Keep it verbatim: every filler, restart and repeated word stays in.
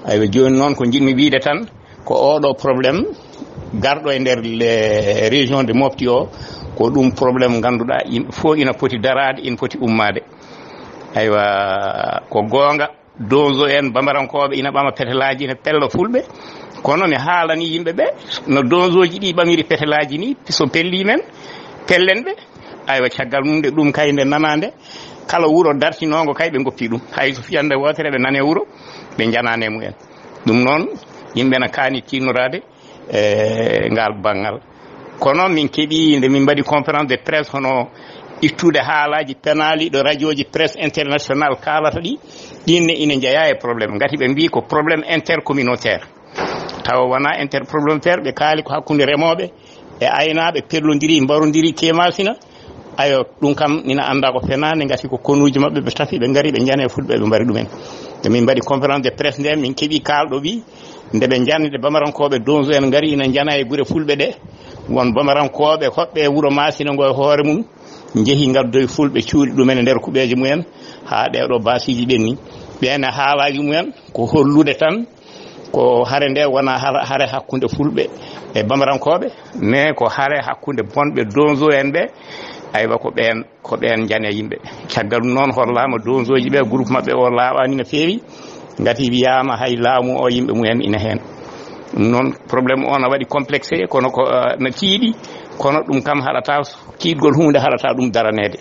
Aywa, jooni noon ko njiɗmi wiyde tan, ko oɗo problème garɗo e nder le région de Mopti o, ko ɗum problème ngannduɗaa yimɓe fof ina poti daraade, ina poti ummaade. Aywa, ko goonga, donzo en bambarankooɓe ina ɓama petelaaji, ina pella fulɓe, kono mi haalani yimɓe ɓe no donzoji ɗi ɓamiri petelaaji ni, so pelli men, pellen ɓe. Aywa, caggal mum de ɗum kay nde nanaande, kala wuro dartinoongo kay ɓe ngoppi ɗum. Hay so fiyande wootere ɓe nane wuro, ɓe njanaane mumen. Ɗum noon, yimɓe na kaani tinnoraade e ngal banngal. Kono min keɓi nde min mbaɗi conférence de presse hono ittude haalaaji penaali ɗo radiooji presse international kaalata ɗi, ɗin ne ina njeyaa e problème. Ngati ɓe mbii ko problème intercommunautaire. Tawa wonaa intercommunautaire, ɓe kaali ko hakkunde remooɓe e aynaaɓe, pellondiri, mbarondiri, kemasina. Ayo, ɗum kam ina anndaa ko fenaande, ngati ko konuuji maɓɓe ɓe tafi, ɓe ngari, ɓe njane fulɓe, ɓe mbari ɗumen. Nde min mbaɗi conférence de presse nde, min keɓi kaalɗo wi, nde ɓe njannde bamarankooɓe donzo en ngari ina njana e gure fulɓe ɗe, won bamarankooɓe hoɓɓe e wuro Maasina ngo e hoore mum, njehi ngaddoyi fulɓe cuuɗi ɗumen e nder kuɓeeje mumen, haa ɗeeɗo baasiiji ɓenni. Ɓeen e haalaaji mumen ko hollude tan ko hare nde wonaa hara-, hare hakkunde fulɓe e bamarankooɓe, mais ko hare hakkunde bonɓe donzo en ɓe. Aywa, ko ɓeen, ko ɓeen njane yimɓe. Caggal ɗum noon, hollaama donzoji ɓe, groupe maɓɓe o laaɓaani no feewi, ngati wiyaama hay laamu o yimɓe mumen ina heen. Ɗum noon, problème o na waɗi complexé, kono ko, eh, na tiiɗi, kono ɗum kam haɗata, kiiɗgol huunde haɗata ɗum daraneede.